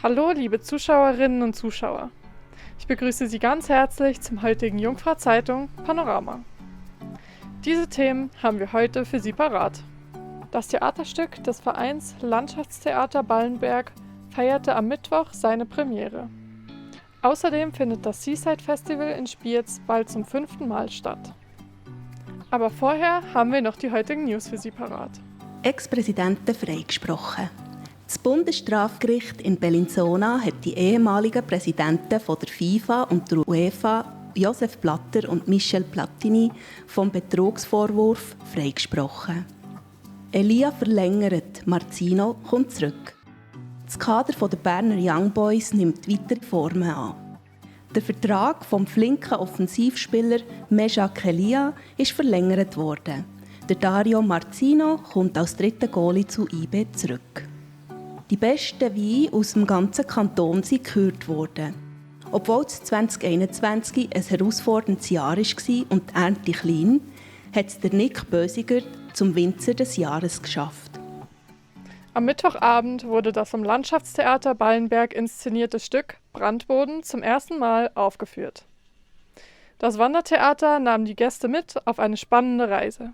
Hallo, liebe Zuschauerinnen und Zuschauer. Ich begrüße Sie ganz herzlich zum heutigen Jungfrau Zeitung Panorama. Diese Themen haben wir heute für Sie parat. Das Theaterstück des Vereins Landschaftstheater Ballenberg feierte am Mittwoch seine Premiere. Außerdem findet das Seaside Festival in Spiez bald zum 5. Mal statt. Aber vorher haben wir noch die heutigen News für Sie parat. Ex-Präsidenten freigesprochen. Das Bundesstrafgericht in Bellinzona hat die ehemaligen Präsidenten von der FIFA und der UEFA, Josef Blatter und Michel Platini, vom Betrugsvorwurf freigesprochen. Elia verlängert, Marzino kommt zurück. Das Kader der Berner Young Boys nimmt weitere Formen an. Der Vertrag vom flinken Offensivspieler Mejak Elia ist verlängert worden. Der Dario Marzino kommt als dritter Goalie zu IB zurück. Die besten Weine aus dem ganzen Kanton sind gekürt worden. Obwohl es 2021 ein herausforderndes Jahr war und die Ernte klein, hat es der Nick Bösiger zum Winzer des Jahres geschafft. Am Mittwochabend wurde das im Landschaftstheater Ballenberg inszenierte Stück Brandboden zum ersten Mal aufgeführt. Das Wandertheater nahm die Gäste mit auf eine spannende Reise.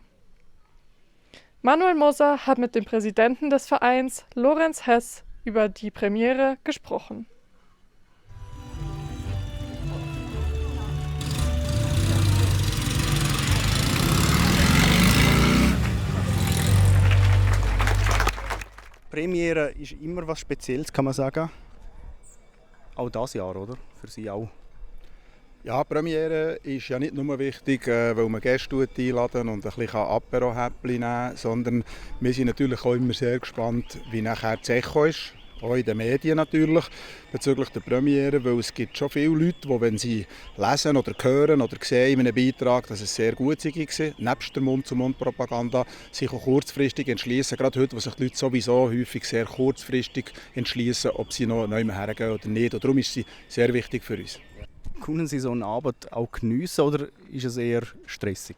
Manuel Moser hat mit dem Präsidenten des Vereins, Lorenz Hess, über die Premiere gesprochen. Premiere ist immer was Spezielles, kann man sagen. Auch dieses Jahr, oder? Für Sie auch. Ja, die Premiere ist ja nicht nur wichtig, weil man Gäste einladen und ein bisschen Apero-Häppchen nehmen kann, sondern wir sind natürlich auch immer sehr gespannt, wie nachher das Echo ist. Auch in den Medien natürlich, bezüglich der Premiere, weil es gibt schon viele Leute, die, wenn sie lesen oder hören oder sehen in einem Beitrag, dass es sehr gut war, nebst der Mund-zu-Mund-Propaganda, sich auch kurzfristig entschließen, gerade heute, wo sich die Leute sowieso häufig sehr kurzfristig entschließen, ob sie noch neu hergehen oder nicht. Und darum ist sie sehr wichtig für uns. Können Sie so eine Arbeit auch geniessen oder ist es eher stressig?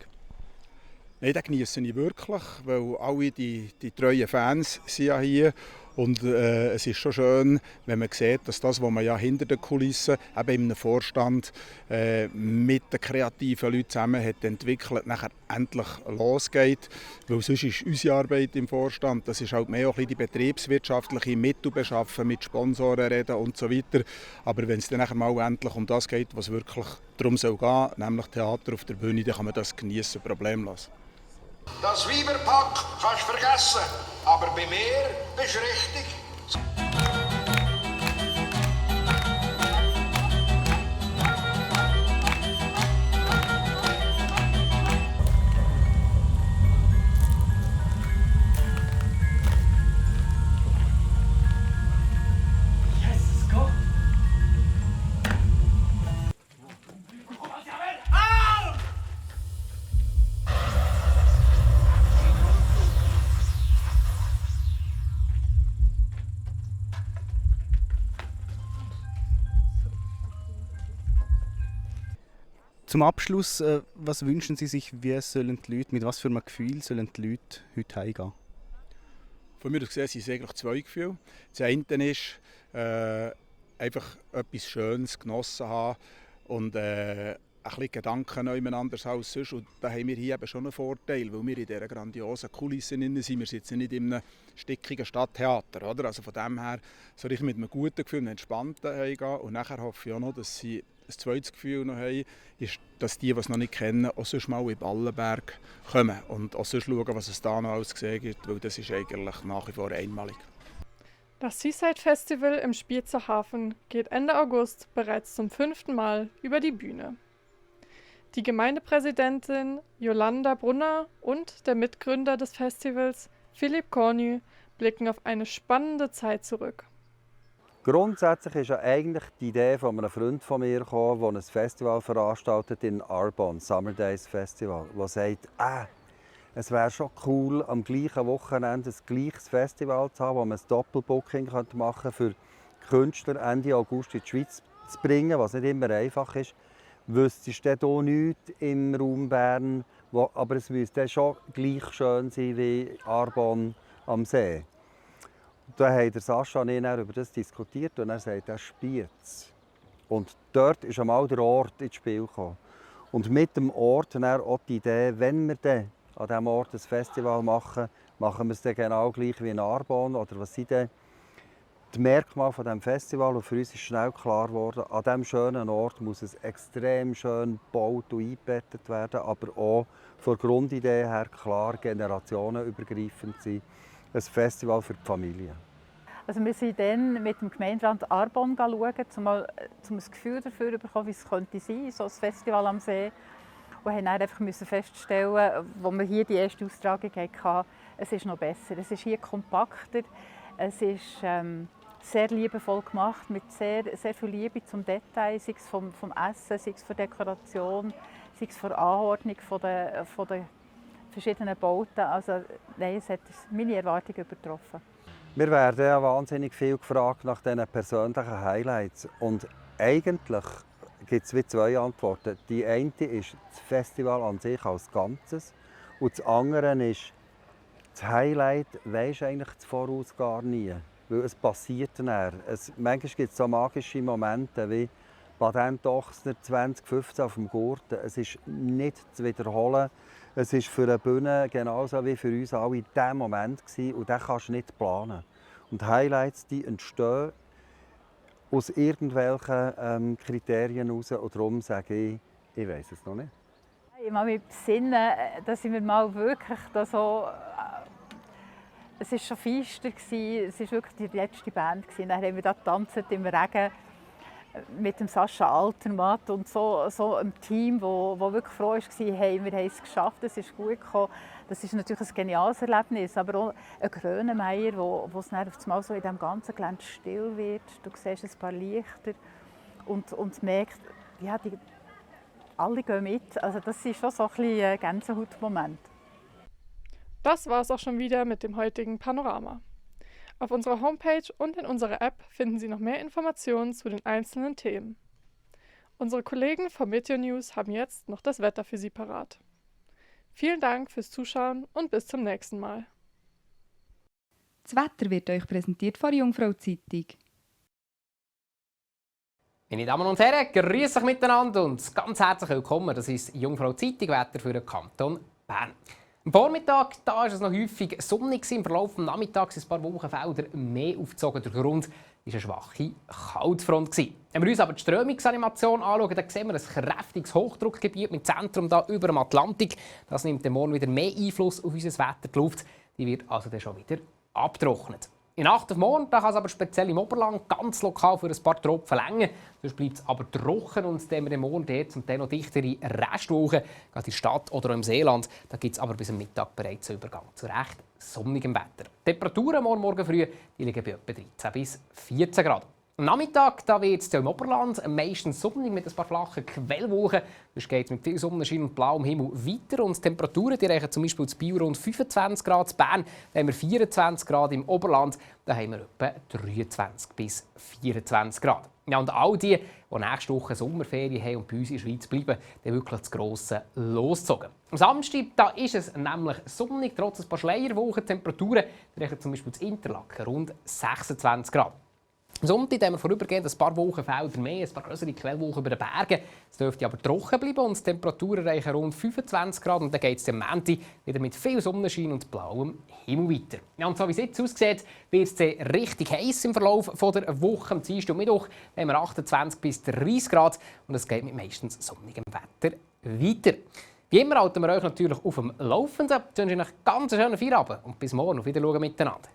Nein, das genieße ich wirklich, weil alle die treuen Fans sind ja hier. Und es ist schon schön, wenn man sieht, dass das, was man ja hinter den Kulissen, eben in einem Vorstand mit den kreativen Leuten zusammen hat entwickelt, nachher endlich losgeht. Weil sonst ist unsere Arbeit im Vorstand, das ist halt mehr auch ein bisschen die betriebswirtschaftliche Mittel beschaffen, mit Sponsoren reden und so weiter. Aber wenn es dann nachher mal endlich um das geht, was wirklich darum soll gehen, nämlich Theater auf der Bühne, dann kann man das geniessen, problemlos. Das Weiberpack kannst du vergessen, aber bei mir bist du richtig. Zum Abschluss, was wünschen Sie sich, wie sollen die Leute, mit was für einem Gefühl sollen die Leute heute heimgehen? Von mir aus gesehen sind es eigentlich zwei Gefühle. Das eine ist, einfach etwas Schönes genossen haben und ein bisschen Gedanken nebeneinander als sonst. Und da haben wir hier eben schon einen Vorteil, weil wir in dieser grandiosen Kulisse sind. Wir sitzen nicht in einem stickigen Stadttheater. Oder? Also von dem her soll ich mit einem guten Gefühl, einem entspannten heimgehen. Und nachher hoffe ich auch noch, dass sie ein zweites Gefühl noch haben, ist, dass die es noch nicht kennen, auch sonst mal in Ballenberg kommen und auch sonst schauen, was es da noch alles gesehen gibt, weil das ist eigentlich nach wie vor einmalig. Das Seaside Festival im Spiezer Hafen geht Ende August bereits zum 5. Mal über die Bühne. Die Gemeindepräsidentin Jolanda Brunner und der Mitgründer des Festivals, Philipp Cornu, blicken auf eine spannende Zeit zurück. Grundsätzlich ist ja eigentlich die Idee von einem Freund von mir gekommen, der ein Festival veranstaltet in Arbonne, Summer Days Festival, der sagt, es wäre schon cool, am gleichen Wochenende ein gleiches Festival zu haben, wo man ein Doppelbooking machen könnte, für Künstler Ende August in die Schweiz zu bringen, was nicht immer einfach ist. Wüsstest du hier nichts im Raum Bern, aber es müsste schon gleich schön sein wie Arbonne am See. Da haben der Sascha und ich dann über das diskutiert und er sagt, er spielt es. Und dort ist einmal der Ort ins Spiel gekommen. Und mit dem Ort dann auch die Idee, wenn wir dann an diesem Ort ein Festival machen, machen wir es dann genau gleich wie in Arbon oder was sind denn die Merkmale von diesem Festival? Und für uns ist schnell klar geworden, an diesem schönen Ort muss es extrem schön gebaut und eingebettet werden, aber auch von der Grundidee her klar generationenübergreifend sein. Ein Festival für die Familie. Also wir sind dann mit dem Gemeinderat Arbon schauen, um ein Gefühl dafür zu bekommen, wie es könnte sein, so ein Festival am See. Und haben dann einfach feststellen, als wir hier die erste Austragung hatten, es ist noch besser. Es ist hier kompakter, es ist sehr liebevoll gemacht, mit sehr, sehr viel Liebe zum Detail, sei es vom Essen, sei es von der Dekoration, sei es von der Anordnung von der verschiedenen Bauten. Also nein, es hat meine Erwartungen übertroffen. Wir werden ja wahnsinnig viel gefragt nach diesen persönlichen Highlights. Und eigentlich gibt es wie zwei Antworten. Die eine ist das Festival an sich als Ganzes. Und das andere ist, das Highlight weisst eigentlich voraus gar nie. Weil es passiert dann. Manchmal gibt es so magische Momente wie Patent Ochsner 2015 auf dem Gurten. Es ist nicht zu wiederholen. Es war für eine Bühne genauso wie für uns alle der Moment gewesen, und den kannst du nicht planen. Und Highlights die entstehen aus irgendwelchen Kriterien heraus. Und darum sage ich weiß es noch nicht. Ich muss mich besinnen, dass ich mir mal wirklich da so... Es war schon feister, es war wirklich die letzte Band. Dann haben wir da getanzt im Regen mit dem Sascha Altermatt und so einem Team, das wirklich froh war, hey, wir haben es geschafft, es ist gut gekommen. Das ist natürlich ein geniales Erlebnis, aber auch ein Grönemeyer, wo es dann auf einmal so in diesem ganzen Gelände still wird. Du siehst ein paar Lichter und merkst, ja, alle gehen mit. Also das ist schon so ein bisschen ein Gänsehautmoment. Das war es auch schon wieder mit dem heutigen Panorama. Auf unserer Homepage und in unserer App finden Sie noch mehr Informationen zu den einzelnen Themen. Unsere Kollegen von Meteo News haben jetzt noch das Wetter für Sie parat. Vielen Dank fürs Zuschauen und bis zum nächsten Mal. Das Wetter wird euch präsentiert von der Jungfrau Zeitung. Meine Damen und Herren, grüß euch miteinander und ganz herzlich willkommen. Das ist Jungfrau Zeitung, Wetter für den Kanton Bern. Am Vormittag war es noch häufig sonnig. Im Verlauf des Nachmittags sind ein paar Wolkenfelder mehr aufgezogen. Der Grund war eine schwache Kaltfront. Wenn wir uns aber die Strömungsanimation anschauen, dann sehen wir ein kräftiges Hochdruckgebiet mit Zentrum da über dem Atlantik. Das nimmt morgen wieder mehr Einfluss auf unser Wetter. Die Luft die wird also dann schon wieder abgetrocknet. In Nacht auf morgen kann es aber speziell im Oberland ganz lokal für ein paar Tropfen länger. Sonst bleibt es aber trocken und dann wir morgen dort zum Teil noch dichtere Restwochen, gerade in der Stadt oder auch im Seeland. Da gibt es aber bis am Mittag bereits einen Übergang zu recht sonnigem Wetter. Die Temperaturen morgen früh die liegen bei etwa 13 bis 14 Grad. Am Nachmittag wird es im Oberland meistens sonnig mit ein paar flachen Quellwolken. Es geht mit viel Sonnenschein und blauem Himmel weiter. Und die Temperaturen die reichen zum Beispiel in Biel rund 25 Grad. In Bern haben wir 24 Grad. Im Oberland da haben wir etwa 23 bis 24 Grad. Ja, und all die nächste Woche Sommerferien haben und bei uns in der Schweiz bleiben, dann wirklich das Grosse losgezogen. Am Samstag da ist es nämlich sonnig, trotz ein paar Schleierwolken. Temperaturen reichen zum Beispiel in Interlaken rund 26 Grad. Am Sonntag haben wir vorübergehend ein paar Wolkenfelder mehr, ein paar größere Quellwolken über den Bergen. Es dürfte aber trocken bleiben und die Temperaturen reichen rund 25 Grad. Und dann geht es am Montag wieder mit viel Sonnenschein und blauem Himmel weiter. Ja, und so wie es jetzt aussieht, wird es richtig heiß im Verlauf der Woche. Am Dienstag und Mittwoch haben wir 28 bis 30 Grad und es geht mit meistens sonnigem Wetter weiter. Wie immer halten wir euch natürlich auf dem Laufenden. Ich wünsche euch einen ganz schönen Feierabend und bis morgen. Auf Wiedersehen miteinander.